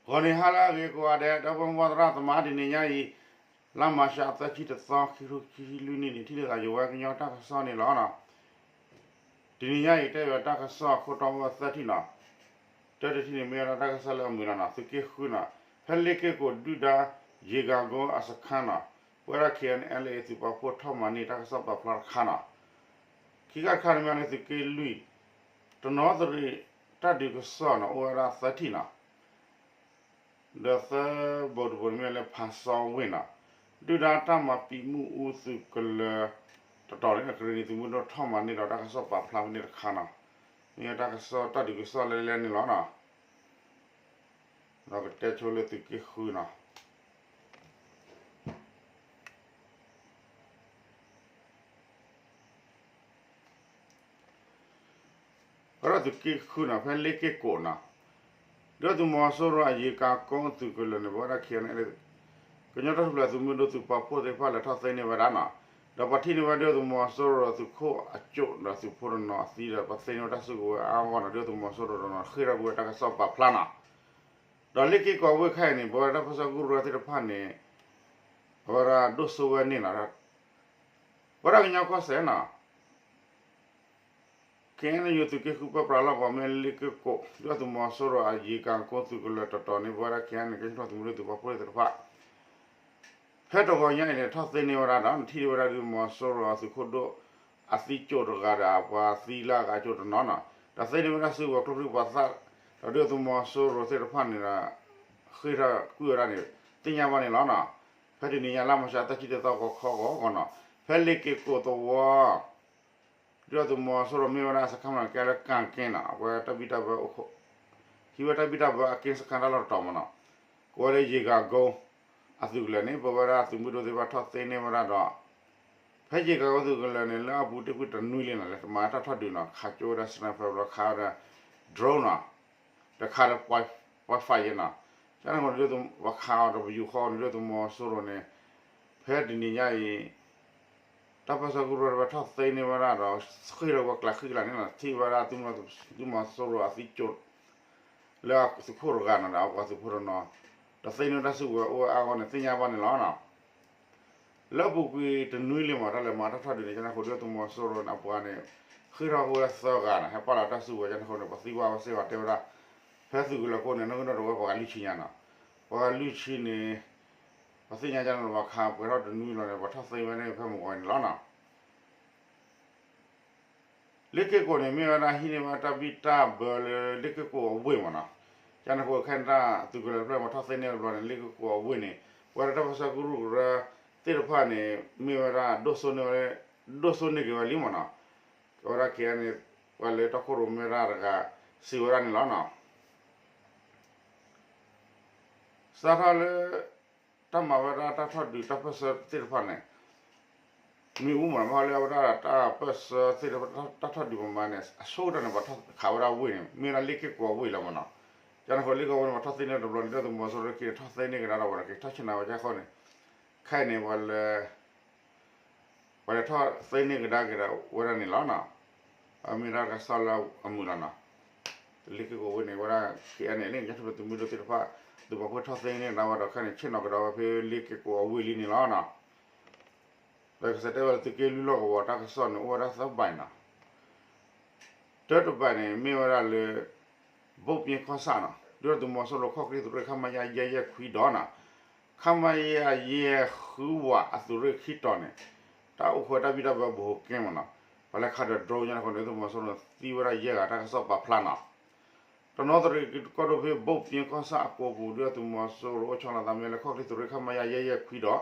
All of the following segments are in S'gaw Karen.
ဂီၤနံၤဟါလၢအဂ့ၤကိးဂၤဒဲး ဒီပုၢ်ဝဲၢ်သရၣ်သမါ တနံၤညါအံၤ လါမၤရှးသၢဆံတသီ ခံကထိခံဆံလွံၢ်နံၣ်န့ၣ် ထံၣ်လိာ်သးယဝဲကညီတၢ်ကစီၣ်န့ၣ်လီၤ. တနံၤညါအံၤ တဲဝဲတၢ်ကစီၣ်အခိၣ်တီအိၣ်ဝဲသၢထံၣ်နီၤ. တၢတထံၣ်န့ၣ် မ့ၢ်ဝဲဒၣ်တၢ်ကစီၣ်လၢအမုာ်လီၤနီၤ. သုးက့ဃုနီၤ ဖဲလ့က့ၢ်ကိးဒုၣ်ဒါ ယ့ၤဂၤကိအစခါနီၤ ပဝဲဒၣ် K N L A သုးပာ်ဖှိၣ်ထီၣ်မၤန့ၢ်တၢ်ကစီၣ်ပာ်ဖျါတခါနီၤ. ခံခါတခါန့ၣ်မ့ၢ်လၢသုးက့လွံၢ် တနီသရံၣ် တၢ်ဒုးကစီၣ်နီၤ အိၣ်ဝဲဒၣ်သၢထံၣ်နီၤ. ဒီးသၢဘိတဘိန့ၣ်မ့ၢ်လၢဖးစီဝ့ၢ်နီၤ ဒုၣ်ဒါတၢ်မၤပံာ်မ့ၣ်အူသုးကလၢၤ တတီၤန့ၣ် ကရ့ၣ်နံၤသုးမုၢ်ဒိၣ်ထီၣ်မၤန့ၢ်ဒီးတၢ်ကစီၣ်ပာ်ဖျါဖဲန့ၣ်တခါနီၤ. မ့ၢ်တၢ်ကစီၣ်တၢ်ဒုးကစီၣ်လဲၤလဲၤန့ၣ်လီၤနီၤ. ဒီးကတဲဆိလၢသုးက့ဃုနီၤ ကဒီးသုးက့ဃုနီၤ ဖဲလ့က့ၢ်ကိးနီၤ ဒုၣ်ဒါသုးမီၤစိရိၤအယ့ၤကၤကိသုးကလၢၤန့ၣ် ပဝဲဒၣ် K N L A ကညီတၢ်ထူၣ်ဖျဲးသုးမုၢ်ဒိၣ်သုးပာ်ဖှိၣ်သ့ၣ်တဖၣ်လဲၤထီၣ်သ့န့ၢ်ဝဲဒၣ်နီၤ. ဒီးပှၤထံၣ်န့ၢ်ဝဲဒုၣ်ဒါသုးမီၤစိရိၤသုးခိၣ်အစိၣ်ဒီးသုးဖိတနီၤအသံဒီး ပှၤသ့န့ၢ်ဝဲတၢ်စုကဝဲၤအါအါဂီၢ်နီၤ ဒုၣ်ဒါသုးမီၤစိရိၤတနီၤဃ့ၢ်ထီၣ်ကွံာ်ဝဲတၢ်ကစီၣ်ပာ်ဖျါနီၤ. ဒီးလ့က့ၢ်ကိးဝ့ၢ်ခဲအံၤန့ၣ် ပဝဲဒၣ်တၢ်ပၢဆှၢကရူၢ်သ့ၣ်တဖၣ်န့ၣ် အဝဲဒၣ်ဒိၣ်စိဝဲန့ၣ်နီၤ. ပဝဲဒၣ်ကညီကီၢ်စဲၣ်နီၤ K N U သုးက့ဃုပၢပြးလီၢ်ကဝီၤမ့ၢ်လ့က့ၢ်ကိး ဒုၣ်ဒါသုးမီၤစိရိၤအယ့ၤကၤကိသုးကလၢၤတတီၤန့ၣ် ပဝဲဒၣ် K N L A ကညီတၢ်ထူၣ်ဖျဲးသုးမုၢ်ဒိၣ်သုးပာ်ဖှိၣ်သ့ၣ်တဖၣ် ဖဲတဂီၤညါအံၤန့ၣ် ထီၣ်သ့န့ၢ်ဝဲဒၣ်ဒီး ထံၣ်ဝဲဒၣ်ဒုၣ်ဒါသုးမီၤစိရိၤအသုးခိၣ်ဒိၣ် အသံကၠိၣ်တဂၤဒီး အပှၤသံလၢအဂၤကၠိတနီၤနီၤ ဒီးသ့န့ၢ်ဝဲဒၣ်စုကဝဲၤကျိချံပှၤသၣ် ဒီးဒုၣ်ဒါသုးမီၤစိရိၤသ့ၣ်တဖၣ်န့ၣ်ဒီး ဃ့ၢ်ထီၣ်ကွံာ်ဝဲဒၣ်န့ၣ် သ့ၣ်ညါဘၣ်န့ၣ်လီၤနီၤ. ဖဲတနံၤညါလါမၤရှးသၢဆံတသီဂီၤခီဂီၤဂီၤနီၤ ဖဲလ့က့ၢ်ကိးသဝီ ဒုၣ်ဒါသုးမီၤစိရိၤမ့ၢ်ဝဲဒၣ်စခါမနီၤ ကဲလၢကၣ်က့နီၤ အဝဲတၢ်ဘံၣ်တၢ်ဘၢ ဟံးဝဲတၢ်ဘံၣ်တၢ်ဘၢအက့စခါတၢ်လီၢ်တတီၤမနီၤ ကိးဝဲလၢယ့ၤဂၤကိ အသုးကလၢၤန့ၣ် ပဝဲဒၣ်သုးမုၢ်ဒိၣ်သ့ၣ်တဖၣ်ထီၣ်သ့န့ၢ်ဝဲဒၣ်ဒီး ဖဲယ့ၤဂၤကိသုးကလၢၤန့ၣ် လၢအပူၤတ့ၢ်ကွံာ်တနွံလံနီၤ လဲၤမၤတၢ်ထီၣ်ဒုးနီၤ ခးကၠိဝဲဒၣ် sniper ဒီးခးဝဲဒၣ် drone နီၤ ဒီးခးဒီး point five ယဲနီၤ ကန့ၣ်ဃိန့ၣ် ပှၤခးအီၤဒီးပယူၤဃီန့ၣ် ဒုၣ်ဒါသုးမီၤစိရိၤန့ၣ် ဖဲတနံၤညါအံၤ တၢ်ပၢဆှၢကရူၢ်တဖၣ်ထီၣ်သ့န့ၢ်ဝဲဒၣ်ဒီး ဃ့ၢ်ထီၣ်ဝဲကျးဃံကျးန့ၣ်နီၤ ထံၣ်ဝဲဒၣ်သုးမီၤစိရိၤအသံကၠိၣ် လၢသုးခိၣ်တဂၤနီၤ ဒီးအပှၤသုးဖိတနီၤ ဒီးသ့န့ၢ်ဝဲတၢ်စုကဝဲၤအိၣ်ဝဲအါဂီၢ်န့ၣ် သ့ၣ်ညါဘၣ်န့ၣ်လီၤနီၤ. လၢအပူၤကွံာ်တနွံလံမး တၢ်လဲၤမၤတၢ်ထီၣ်ဒုးန့ၣ် ကန့ၣ်ဃိဒုၣ်ဒါသုးမီၤစိရိၤန့ၣ် အပှၤန့ၣ် ဃ့ၢ်ထီၣ်ဃိဝဲသၢဂၤနီၤ ဟဲပာ်လီၤတၢ်စုကဝဲၤ ကန့ၣ်ဃိန့ၣ် ပှၤသံကွၢ်ဝဲစ့ၢ်ကီးတဲဝဲဒၣ် ဖဲသုးကလၢၤခိၣ်န့ၣ် နီၢ်ကနီၣ်တဝဲပှၤဂၤလွံၢ်ဆံညါနီၤ ပှၤဂၤလွံၢ်ဆံန့ၣ် ပှၤသ့ၣ်ညါကန့ၣ် ပှၤခးပှဲၤထီၣ်တနွံလီၤန့ၣ် ပှၤထီၣ်သ့ဝဲန့ၣ်ဖဲမုၢ်ဂီၤန့ၣ်လီၤနီၤ. လ့က့ၢ်ကိးန့ၣ် မ့ၢ်ဝဲဒၣ်ဟံးန့ၢ်ဝဲတၢ်ဘံၣ်တၢ်ဘၢလၢလ့က့ၢ်ကိးအဝ့ၢ်မးနီၤ. ကန့ၣ်ဃိခဲန့ၣ်တၢ်သုးကလၢၤတဖျၢၣ်မးထီၣ်သ့န့ၢ်တဘျီန့ၣ် လ့က့ၢ်ကိးအဝ့ၢ်န့ၣ် ပဝဲဒၣ်တၢ်ပၢဆှၢကရူၢ်ကရၢသ့ၣ်တဖၣ်န့ၣ် မ့ၢ်ဝဲဒၣ်ဒိၣ်စိန့ၢ်ဝဲ ဒိၣ်စိန့ၢ်က့ၤဝဲလံမးနီၤ. အဝဲဒၣ်ခဲအံၤန့ၣ် ပှၤလၢတီခိၣ်ရိၣ်မဲတၢ်တဂၤ စံးဝဲဒၣ်န့ၣ်လီၤနီၤ. စးထီၣ်လၢ တၢ်မၤဝဲဒၣ်တၢ်ထီၣ်ဒုးတၢ်ပၢၢ်ဆၢသ့ၣ်တဖၣ်န့ၣ် မ့ၣ်အူမးနီၤ မ့ၢ်ဟီလၢအဝဲဒၣ်တၢ်ပၢၢ်ဆၢသ့ၣ်တဖၣ်တၢ်ထီၣ်ဒုးမးမးန့ၣ် အဆိကတၢၢ်န့ၣ် ပှၤထီၣ်ခးဝဲဒၣ်ဝ့ၢ်န့ၣ် မ့ၢ်ဝဲဒၣ်လ့က့ၢ်ကိးအဝ့ၢ်လီၤမးနီၤ. ကန့ၣ်ဃိလ့က့ၢ်ကိးအဝ့ၢ်န့ၣ် ပှၤထီၣ်သ့န့ၢ်တဘျီန့ၣ် ဒုၣ်ဒါသုးမီၤစိရိၤခံန့ၣ် ထီၣ်သ့န့ၢ်ကဒါဒီးဝဲန့ၣ် က့ၤထီၣ်ဆ့ၣ်နီၤဝဲကဲဃိန့ၣ် ခဲအံၤန့ၣ် ပှၤလဲၤ ပှၤလဲၤထီၣ်သ့န့ၢ်ကဒါက့ၤဒီးဝဲဒၣ်န့ၣ်လီၤနီၤ. အမ့ၢ်ဒၣ်တၢ်ကစီၣ်လၢအမုာ်လီၤနီၤ. လ့က့ၢ်ကိးဝ့ၢ်န့ၣ် ဝဲဒၣ် ခဲအံၤန့ၣ် လၢညါထူၣ်ဖျဲးသုးမုၢ်ဒိၣ်သ့ၣ်တဖၣ် သုးပာ်ဖှိၣ်ထီၣ်သ့န့ၢ်ကဒါဝဲဒီးခဲအံၤန့ၣ် ဆ့ၣ်နီၤကဒီးဝဲဖဲလ့က့ၢ်ကိးအဝ့ၢ်လံန့ၣ်လီၤနီၤ. ဒီးကစၢ်တဲဝဲလၢသုးက့လွံၢ်လီၢ်ကဝီၤတၢ်ကစီၣ်န့ၣ် အိၣ်ဝဲဒၣ်သၢဘၣ်နီၤ. တၢတဘၣ်န့ၣ် မ့ၢ်ဝဲဒၣ်လၢ ဘိၣ်ပၠ့ကီၢ်ဆၣ်နီၤ ဒုၣ်ဒါသုးမီၤစိရိၤခီၣ်ကရံၣ်သုးရ့ၣ် ခမရ ယဲၢ်ယဲၢ်ခွံဒီးနီၤ ခမရ ယဲၢ်ဃုဝးအသုးရ့ၣ်ခံတီၤန့ၣ် တၢ်အိၣ်ခိးတၢ်ဘံၣ်တၢ်ဘၢဘူးဟူးက့မးနီၤ. ပှၤလဲၤခးဒီး drone ညါန့ၣ်အဃိန့ၣ် သုးမီၤစိရိၤန့ၣ် သံဝဲဒၣ်ယဲၢ်ဂၤတၢ်ကစီၣ်ပာ်ဖျါနီၤ. တနီသရံၣ်ကီၢ်ဒိၣ်ဖဲဘိၣ်ပၠ့ကီၢ်ဆၣ်အကိပူၤ ဒုၣ်ဒါသုးမီၤစိရိၤအိၣ်ဆီလီၤသးမ့ၢ်လၢခီၣ်ကရံၣ်သုးရ့ၣ် ခမရ ယဲၢ်ယဲၢ်ခွံဒီး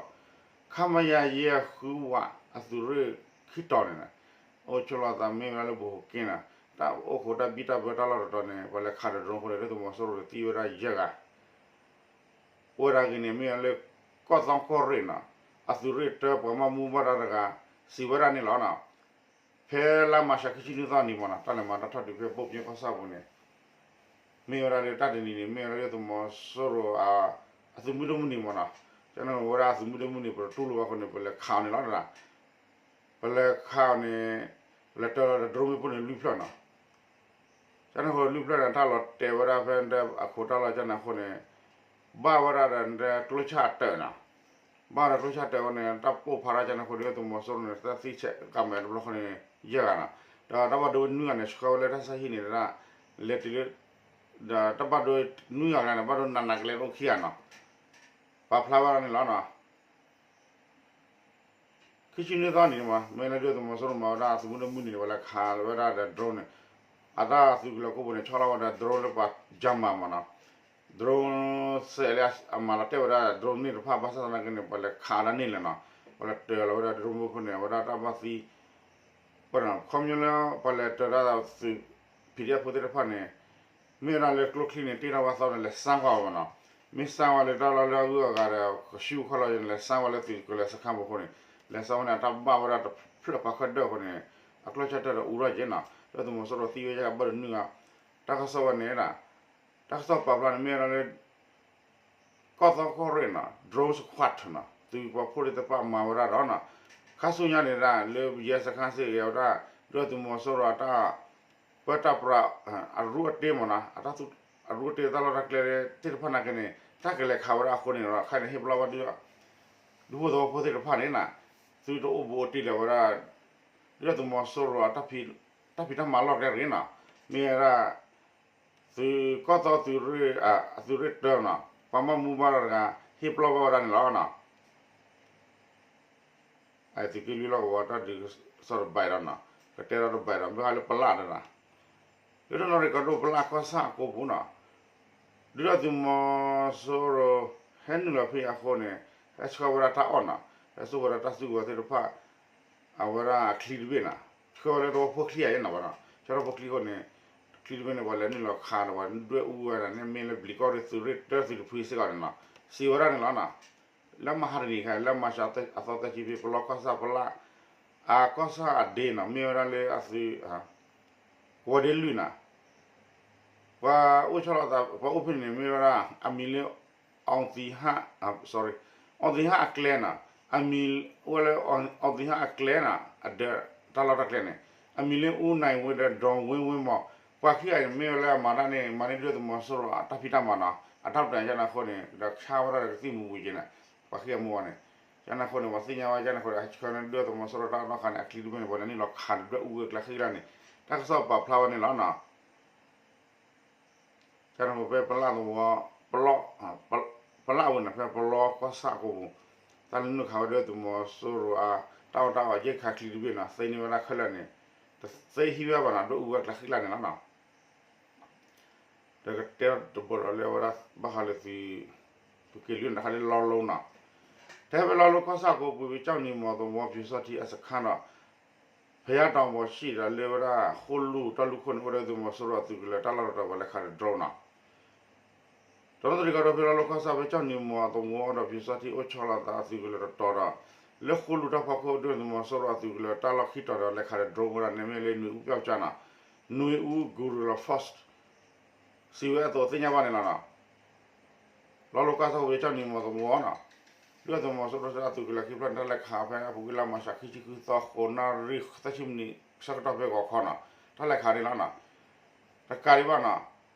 ခမရ ယဲၢ်ဃုဝးအသုးရ့ၣ်ခံတီၤန့ၣ် အိၣ်ဆီလီၤသးမ့ၢ်ဝဲဒၣ်လၢဘူးဟူးက့နီၤ တၢ်အိၣ်ခိးတၢ်ဘံၣ်တၢ်ဘၢတၢ်လီၢ်တတီၤန့ၣ် ပှၤလဲၤခးဒီး drone အဃိန့ၣ် ဒုၣ်ဒါသုးမီၤစိရိၤန့ၣ်သံဝဲဒၣ်ယဲၢ်ဂၤ အိၣ်ဝဲဒၣ်ဂ့ၤန့ၣ် မ့ၢ်ဝဲလၢ ကီၢ်သီကီၢ်ရ့ၣ်နီၤ အသုးရ့ၣ်တၢပှၤဘၣ်မူဘၣ်ဒါတဂၤ စံးဝဲဒၣ်န့ၣ်လီၤနီၤ. ဖဲလါမၤရှးခံဆံနွံသီနံၤမးနီၤ တၢ်လဲၤမၤတၢ်ထီၣ်ဒုးဖဲဘိၣ်ပၠ့ကီၢ်ဆၣ်ပူၤန့ၣ် မ့ၢ်ဝဲဒၣ်လၢတၢ်တနံၤန့ၣ် မ့ၢ်ဝဲဒၣ်လၢသုးမီၤစိရိၤ အသုးမုၢ်ဒိၣ်မုၢ်နံၤမးနီၤ. ကန့ၣ်ဝဲဒၣ်အသုးမုၢ်ဒိၣ်မုၢ်နံၤ ပတတူၢ်လိာ်ဘၣ်အဃိန့ၣ် ပလဲၤခးအီၤန့ၣ်လီၤတဒၣ် ပလဲၤခးအီၤန့ၣ် ပလဲၤတၢလီၤဒီး drone မ့ၣ်ပိၢ်န့ၣ်လွံၢ်ဖျၢၣ်နီၤ. ကန့ၣ်အဃိလွံၢ်ဖျၢၣ်န့ၣ် တၢ်လီၤတဲာ်ဝဲဒၣ်ဖဲအခိးတၢ်လီၢ်ကန့ၣ်အဃိန့ၣ် ဘၣ်ဝဲဒၣ်ဒီးကျိဆၣ်တၢးနီၤ, ဘၣ်ဒီးကျိဆၣ်တၢးဝဲန့ၣ် တၢ်ပိၢ်ဖးဒၣ်ကန့ၣ်အဃိန့ၣ် သုးမီၤစိရိၤန့ၣ် တၢ်သံဆဲးကမၤတဘျီဃီန့ၣ် ယဲၢ်ဂၤနီၤ, ဒီးတၢ်ဘၣ်ဒိဝဲနွံဂၤန့ၣ် ဆှၢဝဲလၢတၢ်ဆါဟံၣ်န့ၣ်ဒၣ် လဲၤတုၤလၢ ဒီးတၢ်ဘၣ်ဒိနွံဂၤန့ၣ် ဘၣ်ဒိနးနးကလဲာ်အိၣ်ခံဂၤနီၤ, ပာ်ဖျါဝဲဒၣ်န့ၣ်လီၤနီၤ. ခံဆံနွံသီန့ၣ်မး မ့ၢ်လၢဒုၣ်ဒါသုးမီၤစိရိၤမၤဝဲဒၣ်အသုးမုၢ်ဒိၣ်မုၢ်နံၤန့ၣ် ပှၤလဲၤခးဝဲဒၣ်ဒီး drone န့ၣ်, အတၢ်သုးကလၢၤခိၣ်ဖိန့ၣ် ဆီလီၤဝဲဒီး drone လၢပှၤကၠါမၤမးနီၤ, drone စဲးလၢအမၤလီၤတဲာ်ဝဲဒၣ် drone န့ၣ်တဖၣ် ဘၣ်ဆၣ်သနာ်က့န့ၣ် ပှၤလဲၤခးဝဲဒၣ်န့ၣ်လဲၣ်နီၤ, ပှၤလဲၤတၢၤလီၤဝဲဒၣ် drone ဖိန့ၣ် အဝဲဒၣ်တၢ်ဘၣ်သံ ပှၤနီၤ ခီပညီလၢပှၤလဲၤတၢၤဒၣ်သုး PDF ဖိသ့ၣ်တဖၣ်န့ၣ် မ့ၢ်ဝဲဒၣ်လၢကျိချံန့ၣ် တ့ထီၣ်ဝဲသီန့ၣ် လဲၤစါကွၢ်ဝဲနီၤ, မ့ၢ်စါဝဲလၢတၢ်လီၢ်လၢအဂုၤအဂၤဒီး ကဆူၣ်ခီၣ်လီၤန့ၣ် လဲၤစါဝဲလၢသုးကလၢၤစခါဖိအဃိန့ၣ် လဲၤစါဝဲန့ၣ် အတၢ်ဘၣ်ဝဲဒၣ်တဖျၢၣ်ပာ်ခၢၣ်ဒၢၣ်အဃိန့ၣ် အကျိဆၣ်တၢးဒီးအူထီၣ်က့ၤနီၤ, ဒီးသုးမီၤစိရိၤသံဝဲယဲၢ်ဂၤဘၣ်ဒီးနွံဂၤ, တၢ်ကစီၣ်ဝဲန့ၣ်ဒၣ် တၢ်ကစီၣ်ပာ်ဖျါန့ၣ်မ့ၢ်ဝဲဒၣ်လၢ ကီၢ်သီကီၢ်ရ့ၣ်နီၤ drone squad နီၤ သုးပှၤဖိသ့ၣ်တဖၣ်မၤဝဲဒၣ်ဒီးနီၤ, ခါဆူညါန့ၣ်ဒၣ် လၢယဲၢ်စခါစ့ၢ်ကီးဝဲဒၣ် ဒုၣ်ဒါသုးမီၤစိရိၤအတၢ် ပၢတၢ်ပြး အရူအတ့မးနီၤ အတၢ်သူ အရူအတ့တၢ်လီၢ်တၢ်ကျဲသ့ၣ်တဖၣ်နာ်က့န့ၣ် တၢ်ကလဲၤခးဝဲဒၣ်အဃိန့ၣ်ဒီး ခဲအံၤန့ၣ် ဟ့ၣ်ပလီၢ်ဘၣ်ဒုၣ် ဒူဖိသဝီဖိသ့ၣ်တဖၣ်န့ၣ်နီၤ သုတအိၣ်ဘူးအိၣ်တံၢ်လၢၤဝဲဒၣ် ဒုၣ်ဒါသုးမီၤစိရိၤအတၢ်ဖံး တၢ်ဖံးတၢ်မၤလီၢ်ကျဲတဂ့ၤနီၤ, မ့ၢ်ဝဲဒၣ် သုးကီၢ်သီသုးရ့ၣ် အသုးရ့ၣ်တၢနီၤ ပှၤဘၣ်မူဘၣ်ဒါတဂၤ ဟ့ၣ်ပလီၢ်ဘၣ်ဝဲဒၣ်န့ၣ်လီၤနီၤ. သုးက့လွံၢ်လီၢ်ကဝီၤတၢ်ဒုးကစီၣ်တဘၣ်ဒီးနီၤ ကတဲထီၣ်တဘၣ်ဒီး မ့ၢ်ဟးလၢပလၣ်တနီၤ လၢတနီၤရံၣ်ကီၢ်ဒိၣ်ပလၣ်ကီၢ်ဆၣ်အကိပူၤနီၤ ဒုၣ်ဒါသုးမီၤစိရိၤ ဟဲနုာ်လီၤဖဲအဃိန့ၣ် ဟဲဆှၢဝဲဒၣ်တၢ်အီၣ်နီၤ ဟဲဆှၢဝဲဒၣ်တၢ်သူၣ်ဝဲသ့ၣ်တဖၣ် အဝဲဒၣ်အချံတဘ့ၣ်နီၤ ဆှၢဝဲလၢသဝီဖိချံအယဲၢ်နီၤဘၣ်နီၤ ဆှၢထီၣ်ဖိချံအဃိန့ၣ် ချံတဘ့ၣ်န့ၣ် ပှၤလဲၤနုာ်လီၤခးဒီးပှၤဒွဲၣ်အူဝဲဒၣ်န့ၣ် မ့ၢ်လၢဘျံးကီၢ်ရ့ၣ်သုးရ့ၣ်တၢသုးတဖုစ့ၢ်ကီးန့ၣ်နီၤ စံးဝဲဒၣ်န့ၣ်လီၤနီၤ လၢမဟါတနံၤခါ လၢမၤရှးအသီသၢဆံဖဲ ပလီကီၢ်ဆၣ်ပလၣ် အကီၢ်ဆၣ်အဒ့နီၤ မ့ၢ်ဝဲဒၣ်လၢအသုး ကဝီၤဒ့လွံၢ်နီၤ ပှၤအိၣ်ဆီလီၤသး ပှၤအိၣ်ဖဲန့ၣ်န့ၣ် မ့ၢ်ဝဲဒၣ် အမံၤလၢ အောင်သီဟ sorry အောင်သီဟအကျဲနီၤ အမံၤအိၣ်ဝဲလၢ အောင်သီဟအကျဲနီၤ အဒၢးတၢ်လီၢ်တၢ်ကျဲန့ၣ် အမံၤလၢ ဦးနိုင်ဝင်း ဒီး ဒေါ်ဝင်းဝင်း မး ပှၤခံဂၤအံၤန့ၣ် မ့ၢ်ဝဲလၢအမၤတၢ်န့ၣ် မၤန့ၢ်ဒုၣ်ဒါသုးမီၤစိရိၤအတၢ်ဖံးတၢ်မၤနီၤ အတၢ်ပတၢ်ယါန့ၣ်အဃိန့ၣ် ဒီးဆါဝဲဒၣ်ဒီးကသံၣ်မူၤဝံၤက့ၤန့ၣ် ပှၤခံဂၤမ့ၢ်ဝဲန့ၣ် ယါန့ၣ်အဃိန့ၣ် ပှၤသ့ၣ်ညါဝဲယါန့ၣ်အဃိန့ၣ် ဟဲဆှၢန့ၢ်ဒုၣ်ဒါသုးမီၤစိရိၤတၢ်အနီၢ်ခါန့ၣ် အချံတဘ့ၣ်န့ၣ် ပှၤလဲၤနုာ်လီၤခးဒီးဒွဲၣ်အူဝဲကျဲဃ့လၢ်န့ၣ် တၢ်ကစီၣ်ပာ်ဖျါဝဲန့ၣ်လီၤနီၤ ကန့ၣ်ဖဲပလၣ်သဝီ ပလီ ပလၣ်အဝဲန့ၣ် ဖဲပလီကီၢ်ဆၣ်အကိပူၤ တၢ်လၢနုာ်ခးဝဲဒၣ်သုးမီၤစိရိၤအတၢ်အီၣ်တၢ်အီ ရိက္ခာချံတဘ့ၣ်နီၤ သ့န့ၢ်ဝဲဒၣ်ခဲလၢာ်န့ၣ် တသ့ဟံးဝဲဘၣ်နီၤ ဒွဲၣ်အူဝဲကျဲဃ့လၢ်န့ၣ်လီၤနီၤ ဒီးကတဲတဘီဒီးလၢအဝဲဒၣ်ဘၣ်ဃးလၢသုး သုးက့လွံၢ်န့ၣ် တခါလၢလီလိနီၤ ထဲဖဲလီလိကီၢ်ဆၣ်အကိပူၤ ပကၠီၣ်နံၤမီၤသဝီ ပျူစောထီးအစခန်းဒီး ဖဲယါတီၤဘီၣ်ဆံးဒီးလၢဝဲဒၣ် ဃိလူၢ်တၢ်လူၢ်ခိၣ်န့ၣ် အိၣ်ဒီးသုးမီၤစိရိၤအသုးကလၢၤတၢ်လီၢ်တတီၤ ပှၤလဲၤခးဒီး drone နီၤ တနီသရံၣ်ကီၢ်ဒိၣ်ဖဲလီလိကီၢ်ဆၣ် ဖဲကၠီၣ်နံၤမီၤသဝီဒီး ပျူစောထီးအိၣ်ဆီလီၤသးအသုးကလၢၤတတီၤဒီး လၢဃိလူၢ်တၢ်ဖီခိၣ် ဒုၣ်ဒါသုးမီၤစိရိၤအသုးကလၢၤတၢ်လီၢ်ခံတီၤဒီး လဲၤခးဒီး drone ဝဲဒၣ်န့ၣ် မ့ၢ်လၢနွေဦးပျောက်ကျားနီၤ နွေဦး guerrilla force စံးဝဲအသိးသ့ၣ်ညါဘၣ်န့ၣ်လီၤနီၤ လီလိကီၢ်ဆၣ်ဝဲကၠီၣ်နံၤမီၤသဝီနီၤ ဒုၣ်ဒါသုးမီၤစိရိၤအသုးကလၢၤခံဖျၢၣ်န့ၣ် တၢ်လဲၤခးဖဲအပူၤကွံာ်လါမၤရှးခံဆံဃုသီ ဃိးနၣ်ရံၣ်သၢဆံမံးနံး ဆၢကတီၢ်ဖဲဂီၤခီနီၤ တၢ်လဲၤခးန့ၣ်လီၤနီၤ တကးဒံးဘၣ်နီၤ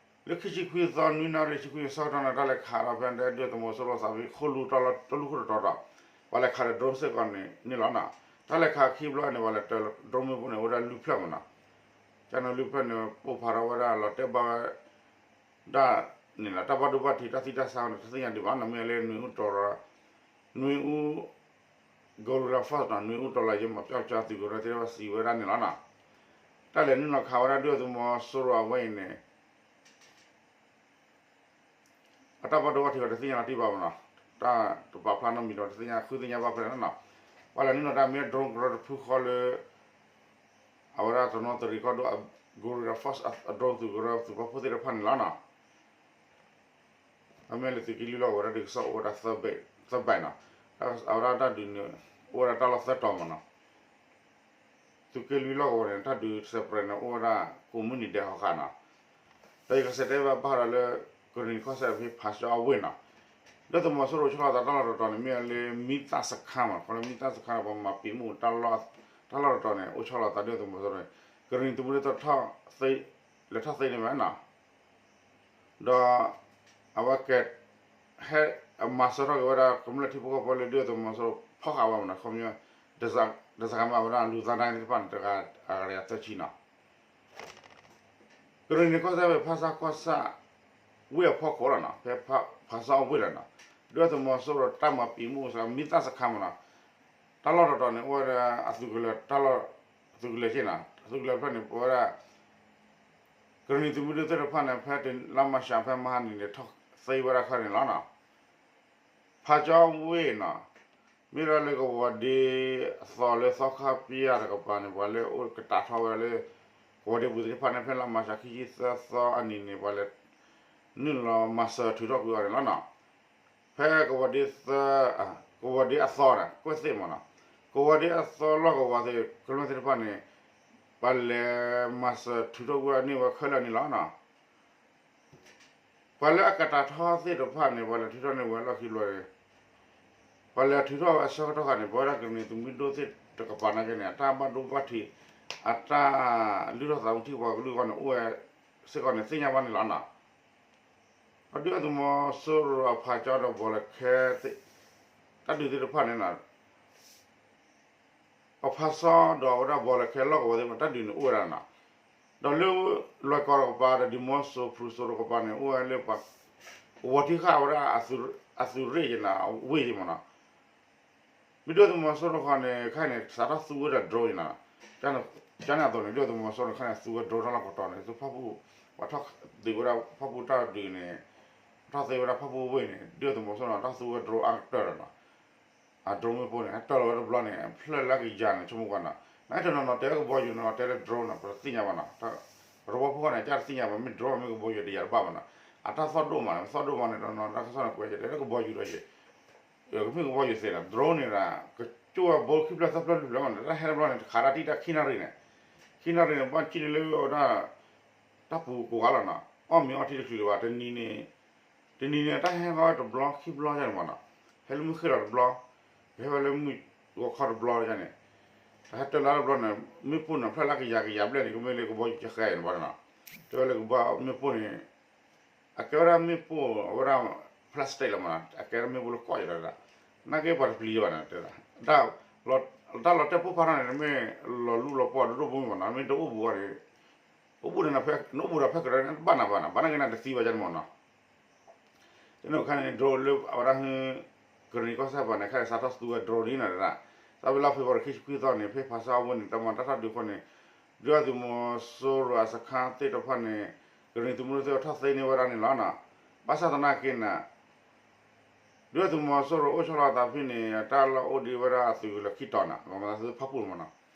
လၢခံဆံခွံသီ နွံနၣ်ရံၣ်ဆံခွံဆၢကတီၢ်န့ၣ် တၢ်လဲၤခးဒီးဖဲဒုၣ်ဒါသုးမီၤစိရိၤသးဖဲဃိလူၢ်တၢ်လီၢ်တလူၢ်ခိၣ်တတီၤဒီး ပှၤလဲၤခးဒီး drone စ့ၢ်ကီးန့ၣ်လီၤနီၤ တၢ်လဲၤခးခံဘျီန့ၣ် ပှၤလဲၤတၢၤ drone မ့ၣ်ပိၢ်န့ၣ် အိၣ်ဝဲဒၣ်လွံၢ်ဖျၢၣ်မးနီၤ ကန့ၣ်လွံၢ်ဖျၢၣ်န့ၣ် ပိၢ်ဖးထီၣ်ဝဲဒၣ်လီၤတဲာ်ဘၣ်ဝဲ ဒၣ်န့ၣ်လီၤ တၢ်ဘၣ်ဒိဘၣ်ထံး တၢ်သံတၢ်ဆါန့ၣ် တသ့ၣ်ညါဒံးဘၣ်နီၤ မ့ၢ်လၢနွေဦးတော် နွေဦး guerrilla force နီၤ နွေဦးတော်လှန်ရေး ပျောက်ကျားသုးကရၢသ့ၣ်တဖၣ်စံးဝဲဒၣ်န့ၣ်လီၤနီၤ တၢ်လဲၤနုာ်လီၤခးဝဲဒၣ်ဒုၣ်ဒါသုးမီၤစိရိၤအဝဲအံၤန့ၣ် အတၢ်ဘၣ်ဒိဘၣ်ထံးအီၤတသ့ၣ်ညါလီၤတံၢ်ဘၣ်မးနီၤ တၢ်တပာ်ဖျါနီတမံၤဒီး တသ့ၣ်ညါဃုသ့ၣ်ညါဘၣ်ဖဲန့ၣ်နီၤ ပှၤလဲၤနုာ်လီၤတၢ်မ့ၢ် drone ကရၢတဖုဃီလၢ အဝဲဒၣ်တနီသရံၣ်ကီၢ်ဒိၣ် guerrilla force အ drone သုးကရၢသုးပှၤဖိသ့ၣ်တဖၣ်န့ၣ်လီၤနီၤ အမ့ၢ်လၢသုးက့လွံၢ်လီၢ်ကဝီၤတၢ်ဒုးကစီၣ်အိၣ်ဝဲဒၣ်သၢဘဲးနီၤ အဝဲဒၣ်တၢ်ဒုးန့ၣ် အိၣ်ဝဲဒၣ်တၢ်လီၢ်သၢတီၤမးနီၤ သုးက့လွံၢ်လီၢ်ကဝီၤန့ၣ် တၢ်ဒုး separate န့ၣ် အိၣ်ဝဲဒၣ်ကိးမုၢ်နံၤဒဲးဟီခါနီၤ ဒီးယကစံးတဲဘၣ်ဘၣ်ဃးဒီးလၢ ကရံၣ်နံၤကီၢ်စဲၣ်ဖဲဖးကၠီအဝ့ၢ်နီၤ ဒုၣ်ဒါသုးမီၤစိရိၤဆီလီၤသးတၢ်လီၢ်တတီၤန့ၣ် မ့ၢ်လၢမံသၣ်စခါမး ခီလၢမံသၣ်စခါန့ၣ် ပှၤမၤပံာ်မူးတၢ်လီၢ်တတီၤန့ၣ် အိၣ်ဆီလီၤသးဒုၣ်ဒါသုးမီၤစိရိၤန့ၣ် ကရံၣ်နံၤသုးမုၢ်ဒိၣ်ထီၣ် လဲၤထီၣ်သ့န့ၢ်ဝဲနီၤ ဒီး အဝဲကဲ ဟဲမၤစၢၤထီၣ်က့ၤဝဲဒၣ် ကမျၢၢ်ထံဖိကီၢ်ဖိလၢဒုၣ်ဒါသုးမီၤစိရိၤဖီၣ်ဃာ်ဝဲမးနီၤ, ခီပညီ တစကမးဝဲဒၣ် လူသားဒိုင်းသ့ၣ်တဖၣ်န့ၣ် တဂၤအဂၤတဆံနီၤ. ကရ့ၣ်နံၤကီၢ်စဲၣ် ဖၣ်ဆၣ်ကီၢ်ဆၣ် ဝ့ၢ်အဖီခိၣ်လီၤနီၤ, ဖဲဖၣ်ဆၣ်အီၣ်ဝ့ၢ်လီၤနီၤ, ဒုၣ်ဒါသုးမီၤစိရိၤတၢ်မၤပံာ်မူစ့ၢ်ကီး မံသၣ်စခါမးနီၤ, တၢ်လီၢ်တတီၤန့ၣ် အိၣ်ဝဲဒၣ်အသုးကလၢၤတၢ်လီၢ်, သုးကလၢၤက့နီၤ, အသုးကလၢၤတဖျၢၣ်န့ၣ် ပဝဲဒၣ် ကရ့ၣ်နံၤသုးမုၢ်ဒိၣ်သ့ၣ်တဖၣ်န့ၣ် ဖဲလါမၤရှးဖဲမဟါနံၤန့ၣ် ထီၣ်သ့ဝဲဒၣ်ခါန့ၣ်လီၤနီၤ. ဖၣ်ဆၣ်အီၣ်ဝ့ၢ်နီၤ, မ့ၢ်ဒၣ်လၢကဝီၤဒ့အသီလၢသီခါပျၢ်တကပၤန့ၣ် ပှၤလၢအိၣ်ကတာ်ထီၣ်ဝဲဒၣ်လၢ ကဝီၤဒ့ပူၤသ့ၣ်တဖၣ်န့ၣ် ဖဲလါမၤရှးခံဆံသၢသီအနံၤန့ၣ် ပှၤလဲၤနုာ်လီၤမၤစၢၤထုးထီၣ်ကွံာ်အီၤန့ၣ်လီၤနီၤ. ဖဲကဝီၤဒ့သၢ, ကဝီၤဒ့အသီန့ၣ် ကွဲၢ်သ့ၣ်မးနီၤ, ကဝီၤဒ့အသီလီၢ်ကဝီၤသ့ၣ် ကမျၢၢ်သ့ၣ်တဖၣ်န့ၣ် ပှၤလဲၤမၤစၢၤထုးထီၣ်ကွံာ်အီၤန့ၢ်ဝဲခဲလၢာ်န့ၣ်လီၤနီၤ. ပှၤလၢအကတာ်ထီၣ်သ့ၣ်တဖၣ်န့ၣ် ပှၤလဲၤထုးထီၣ်န့ၢ်ဝဲလီၢ်ခံဘျီန့ၣ် ပှၤလဲၤထုးထီၣ်ဝဲအဆၢကတီၢ်ခါန့ၣ် ပဝဲဒၣ်ကရ့ၣ်နံၤသုးမုၢ်ဒိၣ်သ့ၣ်တကပၤနာ်က့န့ၣ် အတၢ်ဘၣ်ဒိဘၣ်ထံး အတၢ်လုၢ်ထီၣ်သးမူထံၣ်ပှၤကလုာ်အဂီၢ်န့ၣ် အိၣ်ဝဲစ့ၢ်ကီးန့ၣ် သ့ၣ်ညါဘၣ်န့ၣ်လီၤနီၤ. ပှၤဒုၣ်ဒါသုးမီၤစိရိၤအဖၣ်ဆၣ်ဒီးဘီလၢခဲ တၢ်ဒုးသ့ၣ်တဖၣ်န့ၣ်နီၤ ပဖၣ်ဆၣ်ဒီးဝဲဒၣ်ဘီလၢခဲလီၢ်ကဝီၤသ့ၣ်တဖၣ် တၢ်ဒုးန့ၣ်အိၣ်ဝဲဒၣ်နီၤ. ဒီးလၢလွဲၢ်ကီၢ်တကပၤဒီး ဒံၣ်မိၣ်စိဖရူစိတကပၤန့ၣ် အိၣ်ဝဲလၢပှၤ ကဝီၤထံဃာ်ဝဲဒၣ်အသုးရ့ၣ်ယဲနီၤ အဝ့ၢ်ယဲမးနီၤ. မ့ၢ်ဒုၣ်ဒါသုးမီၤစိရိၤတခီန့ၣ် ခဲအံၤန့ၣ် စးထီၣ်သူဝဲဒၣ် drone ယဲနီၤ. ကန့ၣ်အသိးန့ၣ် ဒုၣ်ဒါသုးမီၤစိရိၤန့ၣ် ခဲအံၤန့ၣ် သူဝဲ drone တၢ်လီၢ်ကတီၤန့ၣ် သူဖၣ်ပူၣ် ပှၤထီၣ်ဒုးဝဲဒၣ်ဖၣ်ပူၣ်တၢ်ဒုးန့ၣ် ထီၣ်သ့ဝဲဒၣ်ဖၣ်ပူၣ်ဝ့ၢ်န့ၣ် ဒုၣ်ဒါသုးမီၤစိရိၤန့ၣ် တၢ်သူဝဲ drone အါကတၢၢ်လီၤနီၤ. အ drone မ့ၣ်ပိၢ်န့ၣ် ဟဲတၢၢ်လီၤဝဲတဘျီန့ၣ် ဖျၢၣ်လၢကယၤန့ၣ် ဆိကမိၣ်ကွၢ်နီၤ. နတနီၤနီၤတဲလၢကဘီယူၤနီၤ တဲလၢ drone နီၤ ပတသ့ၣ်ညါဘၣ်နီၤ. ပတဝီဖိဃီန့ၣ် ကတသ့ၣ်ညါဘၣ် မ့ၢ် drone မ့ၢ်ကဘီယူၤတယာ်တဘၣ်ဘၣ်နီၤ. အတၢ်သီၣ်ဒိၣ်မးန့ၣ် သီၣ်ဒိၣ်မးန့ၣ် တနီၤနီၤတၢ်ကစီၣ်န့ၣ် ကွဲးတဲလၢကဘီယူၤဒီးယဲ ကမ့ၢ်ကဘီယူၤသ့နီၤ drone န့ၣ်ဒီး ကကၠိၣ်ဝဲဘိခံဖျၢၣ်သၢဖျၢၣ်လွံၢ်ဖျၢၣ်မးန့ၣ် တၢ်ဟဲတဘျီန့ၣ် တခးတၢ်တံၢ်တၢ်ခံနၣ်ရံၣ်န့ၣ် ခံနၣ်ရံၣ်န့ၣ် ဘၣ်ကံၣ်န့ၣ်လၢအဝဲဒၣ် တၢ်ပူၤကိးဂၤလီၤနီၤ အီၣ်မ့ၤအီထံတချုးလၢၤဘၣ် တနံၤန့ၣ် တနံၤန့ၣ် တၢ်ဟဲဃီတဘျီခံဘျီန့ၣ်မးနီၤ ဟဲလၢမုၢ်ဃ့ၢ်လီၤတဘျီ ကဟဲဝဲလၢမုၢ်ဂီၤခီတဘျီန့ၣ် တၢ်ဟဲတၢၢ်လၢတဘျီန့ၣ် မ့ၣ်ပိၢ်န့ၣ် ဖျၢၣ်လၢကယၤကယၤဘျဲၣ်န့ၣ် ကမ့ၢ်လၢကဘီယူၤကဃဲအံၤန့ၣ်ဘၣ်နီၤ တဲဝဲလၢကဘီမ့ၣ်ပိၢ်န့ၣ် အကဲဝဲဒၣ်မ့ၣ်ပိၢ်အဝဲဒၣ် plastic လီၤမးနီၤ အကဲဝဲဒၣ်မ့ၣ်ပိၢ်လၢကီၢ်ယဲဒီး နာ်က့ပှၤတပျံၤဘၣ်နီၤ တဲဒၣ် တၢ်လီၤတဲာ်ပိၢ်ဖးထီၣ်န့ၣ် မ့ၢ်လီၤလူလီၤပှီၢ်ဒိၣ်ဒိၣ်မုၢ်မးနီၤ မ့ၢ်တအိၣ်ဘူးအီၤန့ၣ် အိၣ်ဘူးန့ၣ် နအိၣ်ဘူးဒီးဖဲကရၢန့ၣ် တဘၣ်နၤဘၣ်နီၤ ဘၣ်နာ်က့န့ၣ် တသံဘၣ်ယါန့ၣ်မးနီၤ တန့ၣ်ခါန့ၣ် drone လၢအဝဲဒၣ်ဟ ကရ့ၣ်နံၤကီၢ်စဲၣ်ပှၤန့ၣ် ခဲအံၤစးထီၣ်သူဝဲ drone ဒ်နီၤဒၣ် စးဖဲလါဖ့ၤဘြူၤအါရံၤခံဆံခွံသီန့ၣ် ဖဲဖၣ်ဆၣ်အီၣ်ဝ့ၢ်န့ၣ် တၢ်မၤတၢ်ထီၣ်ဒုးအဃိန့ၣ် ဒုၣ်ဒါသုးမီၤစိရိၤအစခါသ့ၣ်တဖၣ်န့ၣ် ကရ့ၣ်နံၤသုးမုၢ်ဒိၣ်သ့ၣ်ထီၣ်သ့န့ၢ်ဝဲဒၣ်န့ၣ်လီၤနီၤ ဘၣ်ဆၣ်သနာ်က့န့ၣ် ဒုၣ်ဒါသုးမီၤစိရိၤအိၣ်ဆီလီၤသးဖဲန့ၣ် တၢ်လီၢ်အိၣ်ဒံးဝဲဒၣ်အသုးကလၢၤခံတီၤနီၤ ပမၤသးသုဖၣ်ပူၣ်မးနီၤ မ့ၢ်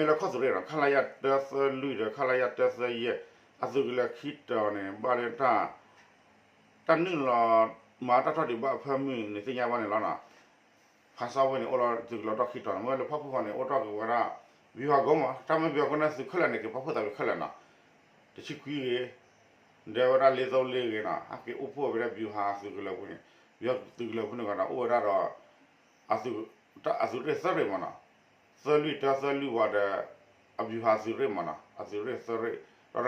လၢခီၣ်သုးရ့ၣ်နီၤ ခလရ တၢသၢလွံၢ်ဒီး ခလရ တၢသၢယဲၢ် အသုးကလၢၤခံတီၤန့ၣ် ဘၣ်လၢတၢ် တၢ်နုာ်လီၤမၤတၢ်ထီၣ်ဒုးဘၣ်အဖၢမုၢ်န့ၣ် သ့ၣ်ညါဘၣ်န့ၣ်လီၤနီၤ ဖၣ်ဆၣ်ဝ့ၢ်န့ၣ် အိၣ်လီၤသုးကလၢၤဒီခံတီၤန့ၣ် မ့ၢ်လၢဖၣ်ပူၣ်ဃီန့ၣ် အိၣ်ထီၣ်က့ၤဝဲဒၣ် ဗျူဟာကုန်း မး တၢ်မ့ၢ် ဗျူဟာကုန်း န့ၣ် သုးခဲလၢာ်န့ၣ် က့ၤပာ်ဖှိၣ်သးဝံၤခဲလၢာ်နီၤ တဆံခွံဂ့ၤ ဒဲဝဲဒၣ် လေးသောင်းလေး ဂ့ၤနီၤ ဟဲက့ၤအိၣ်ဖှိၣ်ဝဲဒၣ် ဗျူဟာ အသုးကလၢၤပူၤန့ၣ် ဗျူဟာ သုးကလၢၤပူၤန့ၣ်ဂီၤဒီး အိၣ်ဝဲဒၣ်ဒီး အသုးရ့ၣ်သၢရ့ၣ်မးနီၤ သၢလွံၢ်တၢသၢလွံၢ်ဝးဒီး အဗျူဟာ အသုးရ့ၣ်မးနီၤ အသုးရ့ၣ်သၢရ့ၣ် ဒီးတကးဒံးဘၣ် က့ၤပာ်ဖှိၣ်ဖဲန့ၣ် အိၣ်ဒၣ်ဝဲဒၣ် နတဲတဆံခွံနီၤ ဃုလွံၢ်ခံတဲဒၣ် ဆီ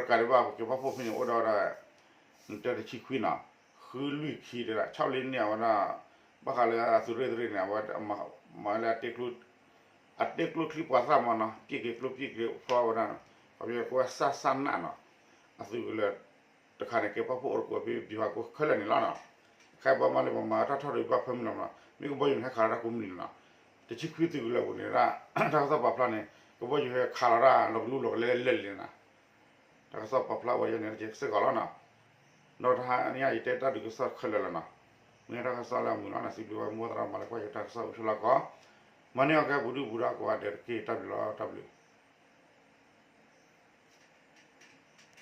လ့န့ၣ် အဝဲဒၣ် ဘၣ်ဃးလၢအသုးရ့ၣ်သရ့ၣ်န့ၣ် အဝဲမၤလၢ အတ့ကျိချံပှၤသၣ်မးနီၤ ပစ်က့ၤကျိပစ်က့ၤဖျီဝဲဒၣ် ခီပညီကဝဲစၢ်စၢ်နၢ်နီၤ အသုးကလၢၤတခါန့ၣ် က့ၤပာ်ဖှိၣ်အိၣ်တကိးဖဲ ဗျူဟာကုန်း ခဲလၢာ်န့ၣ်လီၤနီၤ ခဲအံၤပှၤမၤလၢပှၤမၤတၢ်ထီၣ်ဒုးဘၣ်ဖၢမုၢ်လီၤမးနီၤ မ့ၢ်ကဘီယူၤန့ၣ် ဟဲခးလီၤတၢ်ကိးမုၢ်နံၤလီၤနီၤ တဆံခွံသုးကလၢၤပူၤန့ၣ်ဒၣ် တၢ်ကစီၣ်ပာ်ဖျါန့ၣ် ကဘီယူၤဟဲခးလီၤတၢ်လီၤကလူလီၤကလဲလဲလဲန့ၣ်နီၤ တၢ်ကစီၣ်ပာ်ဖျါဝဲယဲန့ၣ် စ့ၢ်ကီးလီၤနီၤ ဒီးတဟါညါယတဲတၢ်ဒုးကစီၣ်ခဲလၢာ်လီၤနီၤ မ့ၢ်တၢ်ကစီၣ်လၢအမုာ်လီၤနီၤ စံးဘျုးဝဲမိၢ်သရၣ်မၤလၢကွၢ်ယတၢ်ကစီၣ်ဝံၤဆိလီၤကီး မၤန့ၢ်အီၤကဲပူၤဒုပူၤဒီးကိးဂၤဒဲးတက့ၢ် တၢ်ဘျုးလီၤ တၢ်ဘျုး